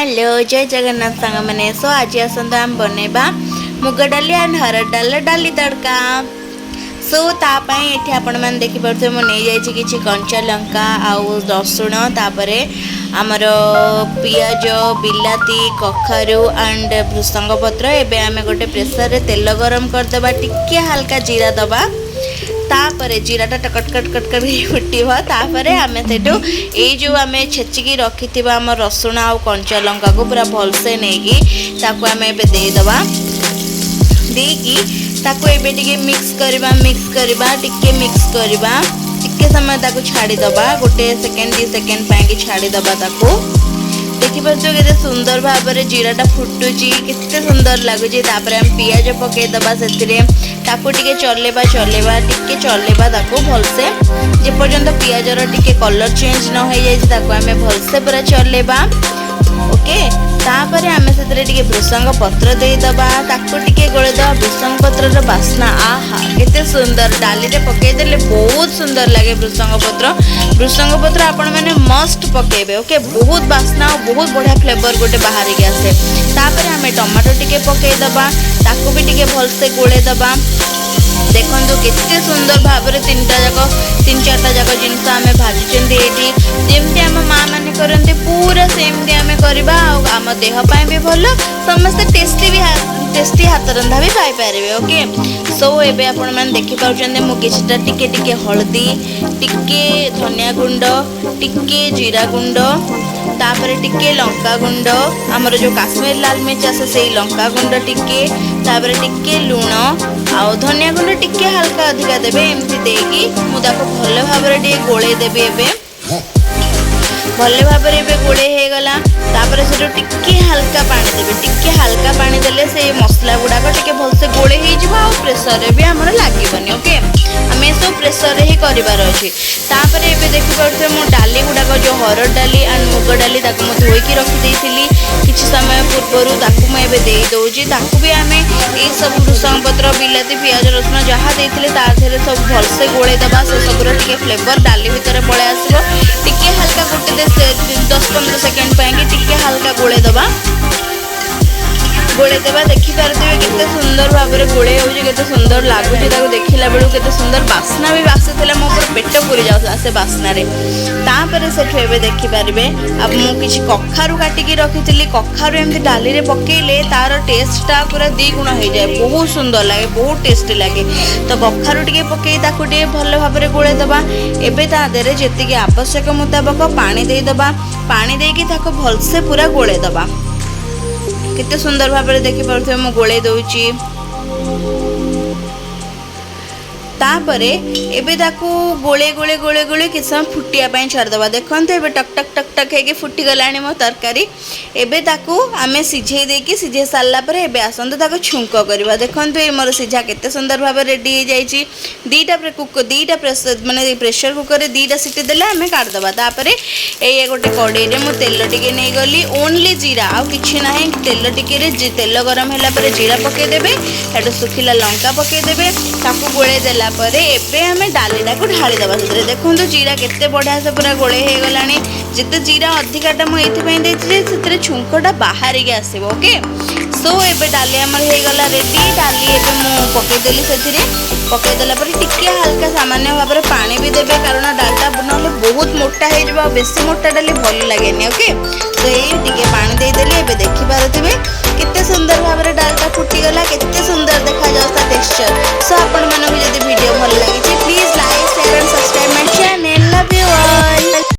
Hello, ଜୟ ଜଗନ୍ନାଥ ସାଙ୍ଗମାନେ। Show ଆଜି ଆସନ୍ତୁ ଆମେ ବନେଇବା ମୁଗ ଡାଲି ଆଣ୍ଡ ହରଡ଼ ଡାଲିର ଡାଲି ତଡ଼କା। ସୋ ତା ପାଇଁ ଏଠି ଆପଣମାନେ ଦେଖିପାରୁଥିବେ, ମୁଁ ନେଇଯାଇଛି କିଛି କଞ୍ଚା ଲଙ୍କା ଆଉ ରସୁଣ, ତାପରେ ଆମର ପିଆଜ, ବିଲାତି, କଖାରୁ ଆଣ୍ଡ ଭୃସଙ୍ଗ ପତ୍ର। ଏବେ ଆମେ ଗୋଟେ ପ୍ରେସରରେ ତେଲ ଗରମ କରିଦେବା, ଟିକେ ହାଲକା ଜିରା ଦେବା। ତାପରେ ଜିରାଟା କଟ କଟ କଟ କଟ ହେଇ ଫୁଟିବ। ତାପରେ ଆମେ ସେଠୁ ଏଇ ଯେଉଁ ଆମେ ଛେଚିକି ରଖିଥିବା ଆମ ରସୁଣ ଆଉ କଞ୍ଚା ଲଙ୍କାକୁ ପୁରା ଭଲସେ ନେଇକି ତାକୁ ଆମେ ଏବେ ଦେଇଦେବା। ଦେଇକି ତାକୁ ଏବେ ଟିକେ ମିକ୍ସ କରିବା, ମିକ୍ସ କରିବା, ଟିକେ ମିକ୍ସ କରିବା, ଟିକେ ସମୟ ତାକୁ ଛାଡ଼ିଦେବା। ଗୋଟେ ସେକେଣ୍ଡ 2 ସେକେଣ୍ଡ ପାଇଁକି ଛାଡ଼ିଦେବା ତାକୁ। ଦେଖିପାରୁଥିବେ କେତେ ସୁନ୍ଦର ଭାବରେ ଜିରାଟା ଫୁଟୁଛି, କେତେ ସୁନ୍ଦର ଲାଗୁଛି। ତାପରେ ଆମେ ପିଆଜ ପକାଇଦେବା ସେଥିରେ, ତାକୁ ଟିକେ ଚଲେଇବା, ଚଲେଇବା, ଟିକେ ଚଲେଇବା ତାକୁ ଭଲସେ, ଯେପର୍ଯ୍ୟନ୍ତ ପିଆଜର ଟିକେ କଲର୍ ଚେଞ୍ଜ ନ ହେଇଯାଇଛି ତାକୁ ଆମେ ଭଲସେ ପୁରା ଚଲେଇବା। ଓକେ, ତାପରେ ଆମେ ସେଥିରେ ଟିକେ ଭୃସଙ୍ଗ ପତ୍ର ଦେଇଦେବା, ତାକୁ ଟିକେ ଗୋଳେଇଦେବା। ଭୃସଙ୍ଗ ପତ୍ରର ବାସ୍ନା ଆହା କେତେ ସୁନ୍ଦର, ଡାଲିରେ ପକାଇଦେଲେ ବହୁତ ସୁନ୍ଦର ଲାଗେ ଭୃସଙ୍ଗ ପତ୍ର। ଭୃସଙ୍ଗ ପତ୍ର ଆପଣମାନେ ମଷ୍ଟ ପକାଇବେ। ଓକେ, ବହୁତ ବାସ୍ନା ଆଉ ବହୁତ ବଢ଼ିଆ ଫ୍ଲେଭର ଗୋଟେ ବାହାରିକି ଆସେ। ତାପରେ ଆମେ ଟମାଟୋ ଟିକେ ପକାଇଦେବା, ତାକୁ ବି ଟିକେ ଭଲସେ ଗୋଳେଇଦେବା। ଦେଖନ୍ତୁ କେତେ ସୁନ୍ଦର ଭାବରେ ତିନିଟା ଯାକ, ତିନି ଚାରିଟା ଯାକ ଜିନିଷ ଆମେ ଭାଜିଛନ୍ତି ଏଇଠି। ଯେମିତି ଆମ ମା ମାନେ କରନ୍ତି ପୁରା ସେମିତି ଆମେ କରିବା, ଆଉ ଆମ ଦେହ ପାଇଁ ବି ଭଲ, ସମସ୍ତେ ଟେଷ୍ଟି ବି, ଟେଷ୍ଟି ହାତ ରନ୍ଧା ବି ପାଇପାରିବେ। ଓକେ, ସୋ ଏବେ ଆପଣମାନେ ଦେଖିପାରୁଛନ୍ତି ମୁଁ କିଛିଟା ଟିକେ ଟିକେ ହଳଦୀ, ଟିକେ ଧନିଆ ଗୁଣ୍ଡ, ଟିକେ ଜିରା ଗୁଣ୍ଡ, ତାପରେ ଟିକେ ଲଙ୍କା ଗୁଣ୍ଡ, ଆମର ଯେଉଁ କାଶ୍ମୀର ଲାଲ ମିର୍ଚ ଆସେ ସେଇ ଲଙ୍କା ଗୁଣ୍ଡ ଟିକେ, ତାପରେ ଟିକେ ଲୁଣ ଆଉ ଧନିଆ ଗୁଣ୍ଡ ଟିକେ ହାଲକା ଅଧିକା ଦେବେ। ଏମିତି ଦେଇକି ମୁଁ ତାକୁ ଭଲ ଭାବରେ ଟିକେ ଗୋଳେଇ ଦେବି। ଏବେ ଭଲ ଭାବରେ ଏବେ ଗୋଳେଇ ହେଇଗଲା। ତାପରେ ସେଠୁ ଟିକେ ହାଲକା ପାଣି ଦେବେ। ଟିକେ ହାଲକା ପାଣି ଦେଲେ ସେ ମସଲା ଗୁଡ଼ାକ ଟିକେ ଭଲସେ ଗୋଳେଇ ହେଇଯିବ ଆଉ ପ୍ରେସରରେ ବି ଆମର ଲାଗିବନି। ଓକେ, ଆମେ ଏସବୁ ପ୍ରେସରରେ ହିଁ କରିବାର ଅଛି। ତାପରେ ଏବେ ଦେଖିପାରୁଥିବେ ମୁଁ ଡାଲି ଗୁଡ଼ାକ, ଯେଉଁ ହରଡ଼ ଡାଲି ଆଣ୍ଡ ମୁଗ ଡାଲି, ତାକୁ ମୁଁ ଧୋଇକି ରଖିଦେଇଥିଲି କିଛି ସମୟ ପୂର୍ବରୁ, ତାକୁ ମୁଁ ଏବେ ଦେଇଦେଉଛି। ତାକୁ ବି ଆମେ ଏଇସବୁ ଭୃସଙ୍ଗ ପତ୍ର, ବିଲାତି, ପିଆଜ, ରସୁଣ ଯାହା ଦେଇଥିଲେ ତା ଦେହରେ ସବୁ ଭଲସେ ଗୋଳେଇ ଦେବା। ସେସବୁର ଟିକେ ଫ୍ଲେଭର ଡାଲି ଭିତରେ ପଳେଇ ଆସିବ। ଟିକେ ହାଲକା ଗୋଟେ 10-15 ସେକେଣ୍ଡ ପାଇଁକି ଟିକେ ହାଲକା ଗୋଳେଇ ଦେବା, ଗୋଳେଇ ଦେବା। ଦେଖିପାରୁଥିବେ କେତେ ସୁନ୍ଦର ଭାବରେ ଗୋଳେଇ ହେଉଛି, କେତେ ସୁନ୍ଦର ଲାଗୁଛି ତାକୁ ଦେଖିଲା ବେଳକୁ, କେତେ ସୁନ୍ଦର ବାସ୍ନା ବି ଆସୁଥିଲା, ମୋ ପୁରା ପେଟ ପୁରି ଯାଉଥିଲା ସେ ବାସ୍ନାରେ। ତାପରେ ସେଠୁ ଏବେ ଦେଖିପାରିବେ ଆଉ ମୁଁ କିଛି କଖାରୁ କାଟିକି ରଖିଥିଲି। କଖାରୁ ଏମିତି ଡାଲିରେ ପକେଇଲେ ତାର ଟେଷ୍ଟଟା ପୁରା ଦୁଇ ଗୁଣ ହେଇଯାଏ, ବହୁତ ସୁନ୍ଦର ଲାଗେ, ବହୁତ ଟେଷ୍ଟି ଲାଗେ। ତ କଖାରୁ ଟିକେ ପକେଇ ତାକୁ ଟିକେ ଭଲ ଭାବରେ ଗୋଳେଇ ଦେବା। ଏବେ ତା ଦେହରେ ଯେତିକି ଆବଶ୍ୟକ ମୁତାବକ ପାଣି ଦେଇଦେବା। ପାଣି ଦେଇକି ତାକୁ ଭଲସେ ପୁରା ଗୋଳେଇ ଦେବା। କେତେ ସୁନ୍ଦର ଭାବରେ ଦେଖିପାରୁଥିବେ ମୁଁ ଗୋଳେଇ ଦେଉଛି। ତାପରେ ଏବେ ତାକୁ ଗୋଳେଇ ଗୋଳେଇ ଗୋଳେଇ ଗୋଳେଇ କିଛି ସମୟ ଫୁଟିବା ପାଇଁ ଛାଡ଼ିଦେବା। ଦେଖନ୍ତୁ ଏବେ ଟକ୍ ଟକ୍ ଟକ୍ ଟକ୍ ହେଇକି ଫୁଟିଗଲାଣି ମୋ ତରକାରୀ। ଏବେ ତାକୁ ଆମେ ସିଝେଇ ଦେଇକି, ସିଝେଇ ସାରିଲା ପରେ ଏବେ ଆସନ୍ତୁ ତାକୁ ଛୁଙ୍କ କରିବା। ଦେଖନ୍ତୁ ଏଇ ମୋର ସିଝା କେତେ ସୁନ୍ଦର ଭାବରେ ରେଡ଼ି ହେଇଯାଇଛି। ଦୁଇଟା ଦୁଇଟା ପ୍ରେସର, ମାନେ ପ୍ରେସର କୁକରରେ 2ଟା ସିଟି ଦେଲେ ଆମେ କାଢ଼ିଦେବା। ତାପରେ ଏଇ ଗୋଟେ କଡ଼େଇରେ ମୁଁ ତେଲ ଟିକେ ନେଇଗଲି, ଓନ୍ଲି ଜିରା ଆଉ କିଛି ନାହିଁ। ତେଲ ଟିକେରେ, ତେଲ ଗରମ ହେଲା ପରେ ଜିରା ପକାଇଦେବେ, ସେଠୁ ଶୁଖିଲା ଲଙ୍କା ପକାଇଦେବେ। ତାକୁ ଗୋଳେଇ ଦେଲା ପରେ ଏବେ ଆମେ ଡାଲିଟାକୁ ଢାଳିଦେବା ସେଥିରେ। ଦେଖନ୍ତୁ ଜିରା କେତେ ବଢ଼ିଆ ସେ ପୁରା ଗୋଳେଇ ହେଇଗଲାଣି। ଯେତେ ଜିରା ଅଧିକାଟା ମୁଁ ଏଇଥିପାଇଁ ଦେଇଥିଲି, ସେଥିରେ ଛୁଙ୍କଟା ବାହାରିକି ଆସିବ। ଓକେ, ସୋ ଏବେ ଡାଲି ଆମର ହେଇଗଲା ରେଡ଼ି। ଡାଲି ଏବେ ମୁଁ ପକାଇଦେଲି ସେଥିରେ। ପକାଇଦେଲା ପରେ ଟିକେ ହାଲକା ସାମାନ୍ୟ ଭାବରେ ପାଣି ବି ଦେବେ, କାରଣ ଡାଲିଟା ନହେଲେ ବହୁତ ମୋଟା ହେଇଯିବ ଆଉ ବେଶୀ ମୋଟା ଡାଲି ଭଲ ଲାଗେନି। ଓକେ, ତ ଏଇ ଟିକେ ପାଣି ଦେଇଦେଲି। ଏବେ ଦେଖିପାରୁଥିବେ କେତେ ସୁନ୍ଦର ଭାବରେ ଡାଲିଟା ଫୁଟିଗଲା, କେତେ